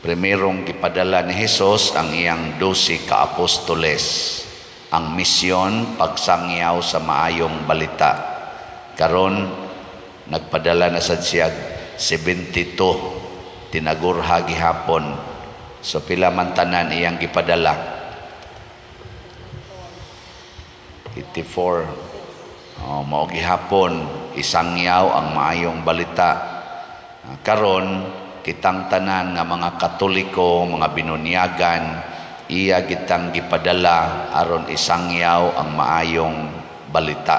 Primerong gipadala ni Hesus ang iyang 12 ka apostoles. Ang misyon, pagsangyaw sa maayong balita. Karon nagpadala na sad siya 72, tinagurha gihapon. So pila man tanan iyang gipadala? 84. Oh, mao gihapon isangyaw ang maayong balita. Karon kitang tanan nga mga Katoliko, mga binunyagan, iya gitang gipadala aron isangyaw ang maayong balita.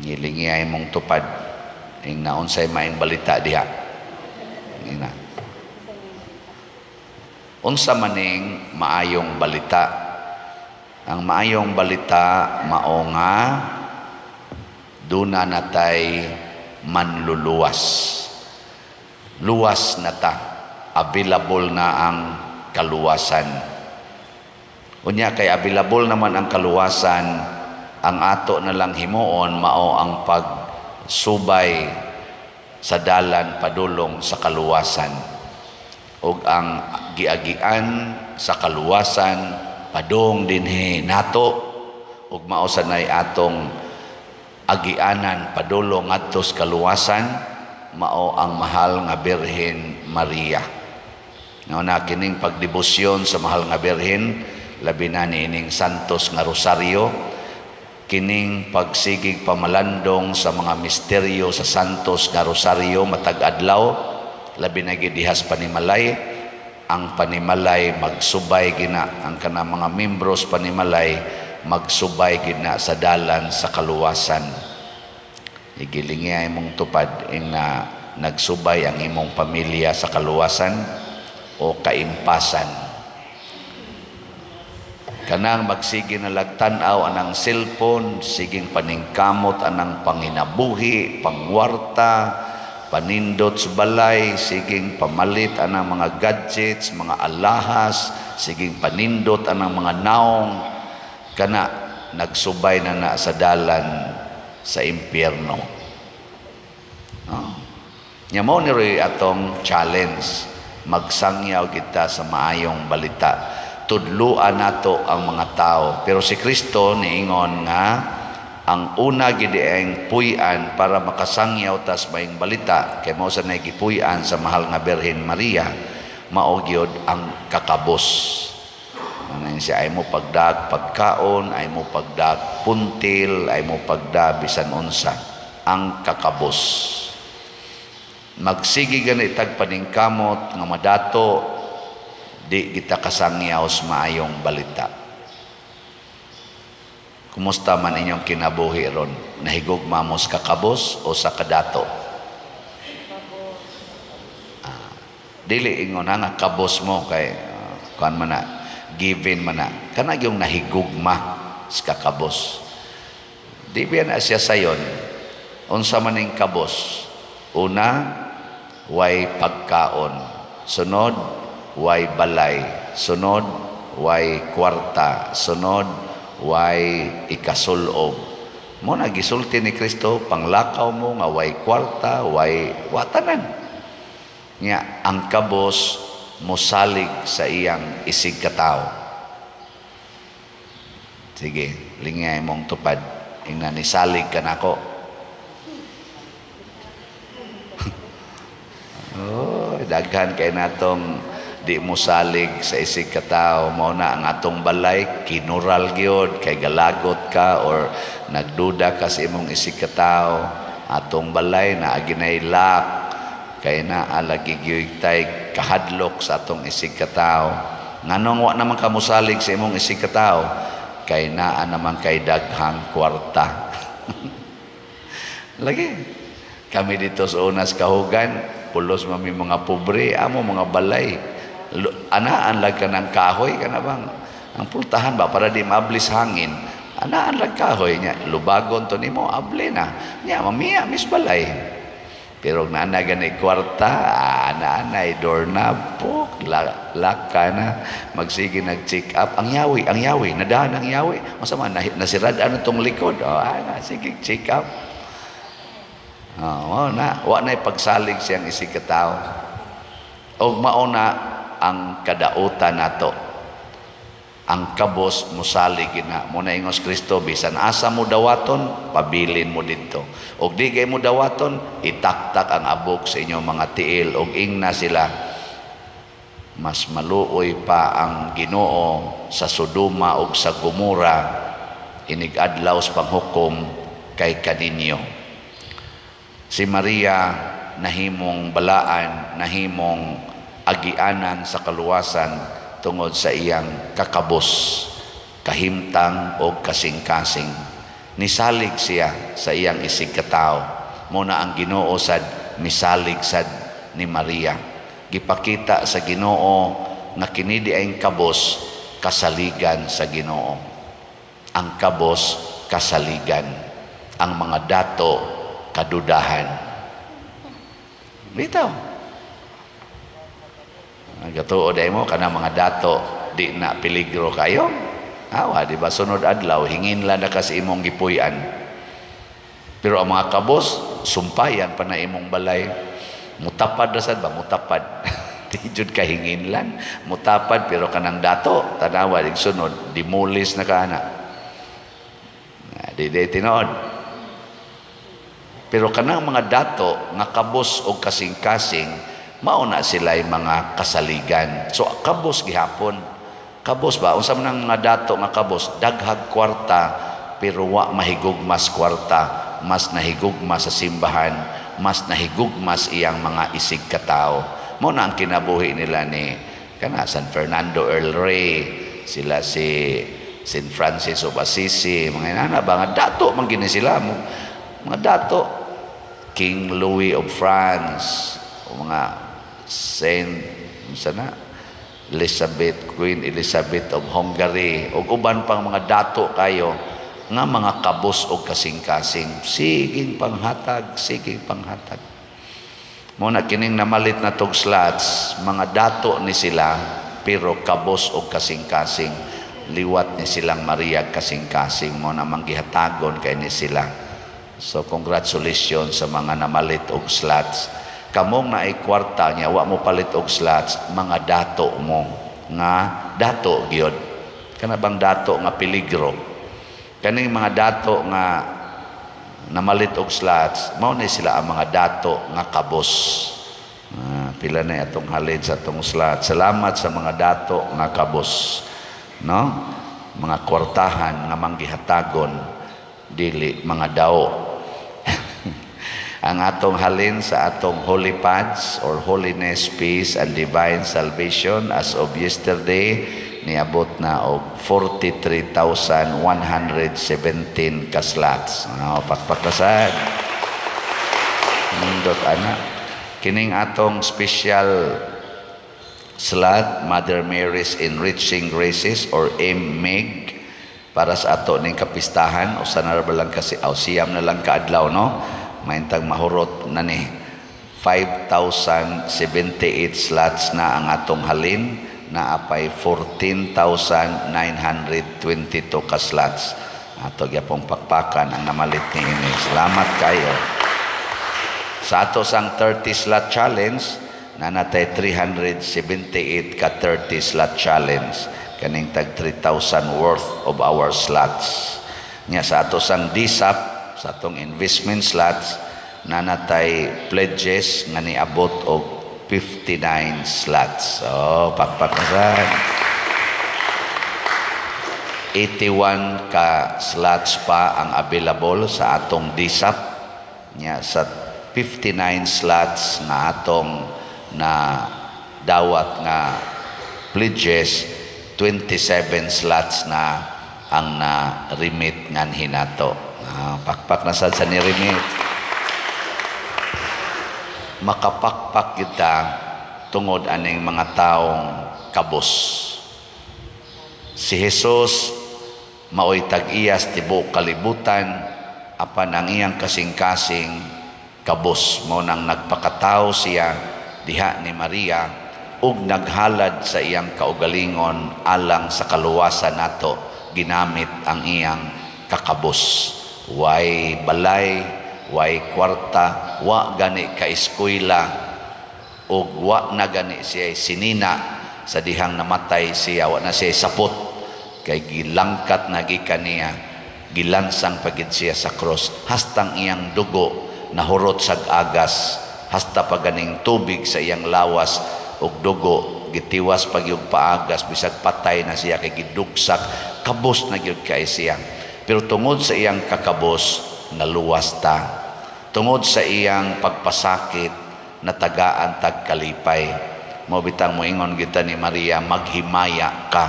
Ngilingi mong tupad ing naunsay maayong balita diha. Ina. Unsa maning maayong balita? Ang maayong balita mao nga duna natay manluluwas. Luwas na ta. Available na ang kaluwasan. Unya kay available naman ang kaluwasan, ang ato na lang himuon mao ang pagsubay sa dalan padulong sa kaluwasan. Ug ang giagian sa kaluwasan padung dinhi nato ug mao sanay atong agianan padulong ngadto sa kaluwasan, mao ang Mahal nga Birhen Maria. Nga na kining pagdebosyon sa Mahal nga Birhen, labi na niining Santos nga Rosaryo, kining pagsigig pamalandong sa mga misteryo sa Santos nga Rosaryo matag adlaw, labi na gid dihas panimalay. Ang panimalay magsubay gina, ang kana mga membros panimalay magsubay gina sa dalan sa kaluwasan. Igilingi imong tupad ing na nagsubay ang imong pamilya sa kaluwasan o kaimpasan. Kanang magsige na lagtan-aw anang cellphone, siging paningkamot anang panginabuhi, pangwarta, panindot sa balay, siging pamalit anang mga gadgets, mga alahas, siging panindot anang mga naong, kana nagsubay na na sa dalan sa impyerno. Oh. Nya mao ni roy atong challenge, magsangyaw kita sa maayong balita. Tudluan nato ang mga tao. Pero si Kristo niingon nga ang una gid ang puy-an para makasangyaw tas maayong balita, kay mao sa gipuy-an sa Mahal nga Birhen Maria, mao gyud ang kakabos. Ano siya, ay mo pagdag pagkaon, ay mo pagdag puntil, ay mo pagda bisan unsa, ang kakabos. Magsige gani tag paningkamot nga madato, di kita kasangyaw sa maayong balita. Kumusta man inyong kinabuhi ron? Nahigugma mo sa kakabos o sa kadato? Dili ingon na nga kabos mo kay kuan man na, given man na. Kana yung nahigugma sa kakabos. Di ba na siya sayon? Unsa man ning kabos? Una, way pagkaon. Sunod, way balay. Sunod, way kwarta. Sunod, way ikasulob. Mo na gisulti ni Kristo, panglakaw mo nga way kwarta, way watanan. Nya ang kabos mosalig sa iyang isig katawo. Sige, lingay mong tupad. Ingna nisalig ka nako. Oh, daghan kay natong di mo salig sa isig katawo. Mao na ang atong balay kinural gyud kay galagot ka or nagduda ka sa imong isig katawo. Atong balay na ginay lock kay na alagi gyud tay kahadlok sa atong isig katawo. Nganong wa naman ka mosalig sa imong isig katawo? Kay naa naman kay daghang kwarta. Lagi kami dito sa Unas Kahugan, pulos mami mga pobre, amo mga balay. Anaan lang ka ng kahoy, kana bang ang pultahan ba para di maablis hangin. Anaan lang kahoy nya, lubagon to nimo, abli na. Nya mamiya mis balay. Pero naana gani kwarta, ana-anay doorknob po, laka na, magsige nag-check up. Ang yawi, nadahan ang yawi. Masama, nasirad ano tong likod. Oh, ana, sige, check up. Oh, na, wa na pagsalig siyang isig katawo. Og mao na ang kadautan nato. Ang kabos musalig gina mo na. Ingos Kristo, bisan asa mo dawaton, pabilin mo didto. Og di kay mo dawaton, itaktak ang abog sa inyong mga tiil og ingna sila, mas maluoy pa ang Ginoo sa Sodoma ug sa Gomora inig adlaw sa panghukom kay kaninyo. Si Maria nahimong balaan, nahimong agianan sa kaluwasan tungod sa iyang kakabos, kahimtang o kasing-kasing. Nisalig siya sa iyang isig katao. Mao na ang Ginoo sad misalig sad ni Maria. Gipakita sa Ginoo nga kini diayng kabos, kasaligan sa Ginoo. Ang kabos kasaligan. Ang mga dato kadudahan. Bitaw. Gatuo dahil mo kana mga dato di na peligro kayo. Awa, di ba sunod adlaw hingin lang na kasi imong gipuy-an. Pero ang mga kabos, sumpayan pa na imong balay. Mutapad ra sad ba, mutapad. Di jud ka hinginlan, mutapad. Pero kanang dato, tanawa dig sunod, demolish na ka ana. Di tinuod. Pero kanang mga dato nga kabos og kasing-kasing, mao na sila'y mga kasaligan. So kabos gihapon. Kabos ba? Unsa man ang mga dato nga kabos? Daghag kwarta pero wa mahigugmas kwarta, mas nahigugma sa simbahan, mas nahigugmas iyang mga isig katao. Mao na ang kinabuhi nila ni kana San Fernando El Rey, sila si Saint Francis of Assisi, mga inana ba nga dato man gini sila, mga dato, King Louis of France, o mga Saint unsa na, Elizabeth, Queen Elizabeth of Hungary, ug uban pang mga dato kayo nga mga kabos og kasing-kasing, siging panghatag, siging panghatag. Mao na kining namalit na tog slots, mga dato ni sila pero kabos og kasing-kasing. Liwat ni silang Maria kasing-kasing, mao na manggihatagon kay ni sila. So congratulations sa mga namalit og slots. Kamong naay kwarta niya wa mo palit og slots, mga dato mo nga dato gyud. Kana bang dato nga peligro? Kaning mga dato nga namalit og slots, mao ni sila ang mga dato nga kabos. Pila na atong halin sa atong slot. Salamat sa mga dato nga kabos. No? Mga kwartahan nga manggihatagon, dili mga dao. Ang atong halin sa atong holy pads or holiness, peace and divine salvation, as of yesterday niabot na og 43,117 ka slots. Oh, pakpakasad. Nindot ana. Kining atong special slot, Mother Mary's Enriching Graces or MMEG, para sa ato ning kapistahan, usa na ra ba lang kasi aw 9 na lang kaadlaw, no, maintang mahurot na ni. 5,078 slots na ang atong halin, naa pay 14,922 ka slots. Ato gyapong pakpakan ang namalit ni ini. Salamat kayo. Sa ato sang 30 slot challenge, naa natay 378 ka 30 slot challenge, kaning tag 3,000 worth of our slots. Nya sa ato sang DSAP, sa atong investment slots, naa natay pledges nga niabot og 59 slots. So pakpak na. 81 ka slots pa ang available sa atong DSAP. Nya sa 59 slots nga atong na dawat nga pledges, 27 slots na ang na remit nganhi nato. Pakpak na sad sa ni remit. Makapakpak kita tungod aning mga taong kabos. Si Jesus maoy tag-iyas tibuok kalibutan, apan ang iyang kasing-kasing kabos, mao nang nagpakatao siya diha ni Maria ug naghalad sa iyang kaugalingon alang sa kaluwasan nato. Ginamit ang iyang kakabos. Way balay, way kwarta, wa gani ka eskwela. Ug wa na gani siya sinina sa dihang namatay siya, wa na siya sapot kay gilangkat na gikan niya, gilansang pa gid siya sa cross hastang iyang dugo nahurot sa agas, hasta pa ganing tubig sa iyang lawas ug dugo gitiwas pa gyud paagas bisag patay na siya kay gidugsak, kabos na gyud kay siya. Pero tungod sa iyang kakabos, naluwas ta. Tungod sa iyang pagpasakit, natagaan tag kalipay. Mao bitang moingon kita ni Maria, "Maghimaya ka,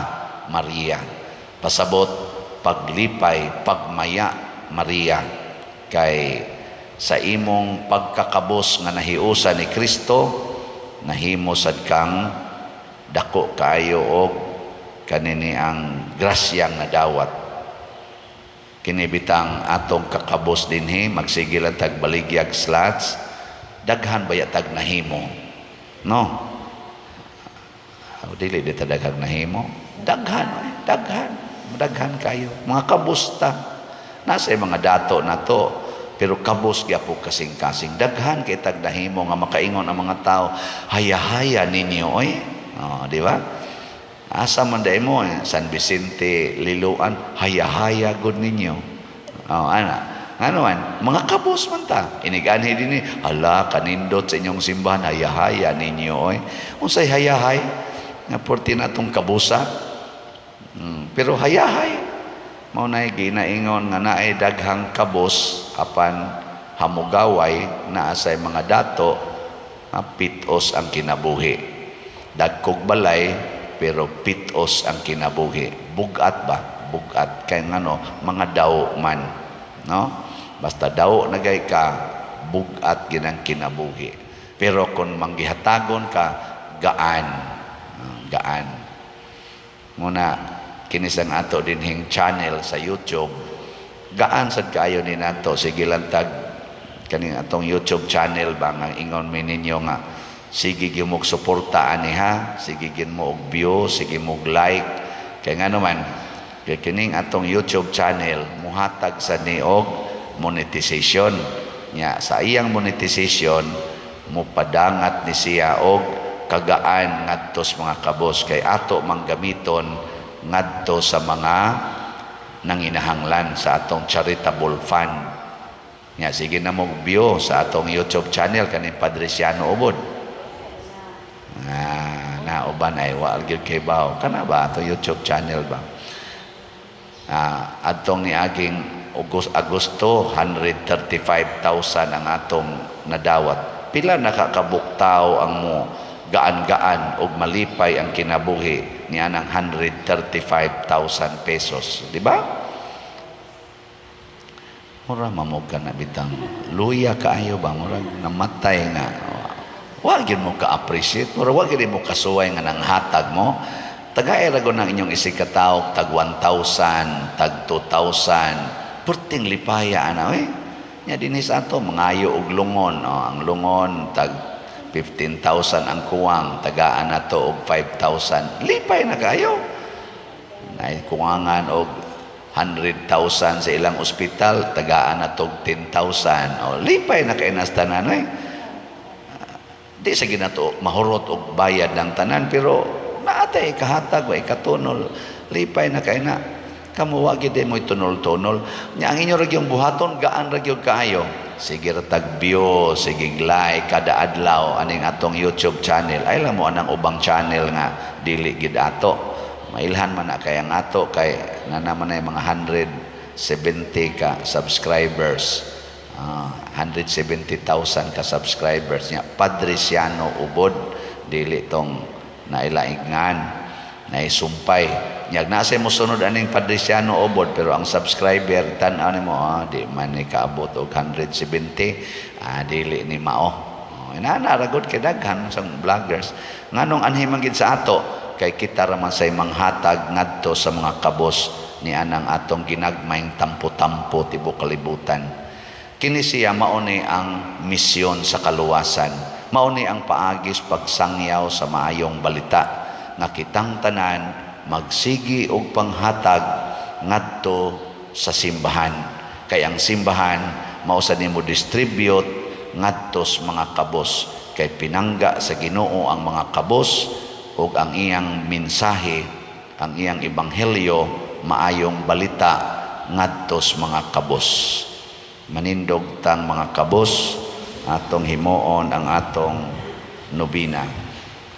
Maria." Pasabot, paglipay, pagmaya, Maria, kay sa imong pagkakabos nga nahiusa ni Kristo, nahimo sad kang dako kaayo og kanini ang grasyang nadawat. Kini bitang atong kakabos dinhi, magsige lang tag baligyag slots, daghan baya tag nahimo, no? O, dili di ta daghang nahimo? Daghan, eh, daghan, daghan kayo mga kabos ta. Nasa mga dato na to, pero kabos gyapon kasing-kasing. Daghan kay tag nahimo nga makaingon ang mga tao, "Haya-haya ninyo oy." Oh, di ba? Asa man dai mo, eh, San Vicente, Liloan, haya-haya gud ninyo. Oh, ana. Ano man, mga kabos man ta. Iniganhi din ni, "Hala, kanindot sa inyong simbahan, haya-haya ninyo oy." Unsay hayahay? Nga porti na tong kabusa. Pero hayahay. Mao na ginaingon nga naay daghang kabos apan hamugaway, naa say mga dato, pitos ang kinabuhi. Dagkog balay pero pitos ang kinabuhi. Bugat ba? Bugat kay ngano, mga daw man, no? Basta daw nagay ka, bugat ginang kinabuhi. Pero kung manggihatagon ka, gaan. Ah, gaan. Muna kini sang ato dinhing channel sa YouTube, gaan sad kaayo ni nato. Sige lang tag kaning atong YouTube channel ba nga ingon mi ninyo nga sige gyud mo suporta ani ha, sige gyud mo og view, sige mo og like, kay ngano man, kay kining atong YouTube channel muhatag sa ni og monetization nya. Sa iyang monetization, mupadangat ni siya og kagaan ngadto sa mga kabos, kay ato manggamiton ngadto sa mga nanginahanglan sa atong charitable fund nya. Sige na mo view sa atong YouTube channel kaning Padre Siano Ubod. Ah, nauban ay wa gyud kay baw kana ba atong YouTube channel ba. Ah, adtong niaging Agosto, 135,000 ang atong nadawat. Pila nakakabuk tao ang mo gaan-gaan og malipay ang kinabuhi niya ng 135,000 pesos, di ba? Mura mamog ka na bitang luya kaayo ba, mura namatay nga wa gyud mo ka-appreciate, mura wa gyud mo kasuway nga nanghatag mo. Tagay ra gud ng inyong isig katawo tag 1,000, tag 2,000, perting lipaya ana eh. Nya dinhi sa ato mangayo og lungon, oh, ang lungon tag 15,000 ang kuwang, tagaan nato og 5,000, lipay na kayo. Nay kuwangan og 100,000 sa ilang ospital, tagaan na og 10,000, oh, lipay na kay nas tanan eh. Di sa ginato mahurot og bayad ng tanan, pero naatay kahatag wa ikatunol, lipay na kay na. Kamo, wa gid mo tunol-tunol nya. Ang inyo ra gyud buhaton, gaan ra gyud kaayo. Sige ra tag view, sige like kada adlaw aning atong YouTube channel. Ay lang mo anang ubang channel nga dili gid ato, mailhan man na kay ang ato kay na naman ay mga 170 ka subscribers. Ah, 170,000 ka subscribers niya. Padre Siano Ubod, dili tong nailaingan, naisumpay. Nyag nasa mo sunod aning Padre Siano Ubod, pero ang subscriber tan-aw nimo, ah, di man ni kaabot og 170, ah, dili ni mao. Oh, inana ra gud kay daghan sa vloggers. Nganong anhi man gid sa ato? Kay kita ra man say manghatag ngadto sa mga kabos ni anang atong ginagmayng tampo-tampo tibuok kalibutan. Kini siya mao ni ang misyon sa kaluwasan. Mao ni ang paagis pagsangyaw sa maayong balita nga kitang tanan magsigi og panghatag ngadto sa simbahan. Kay ang simbahan mao sa nimo distribute ngadto sa mga kabos. Kay pinangga sa Ginoo ang mga kabos ug ang iyang mensahe, ang iyang ebanghelyo, maayong balita ngadto sa mga kabos. Manindog tang mga kabos, atong himuon ang atong nobena.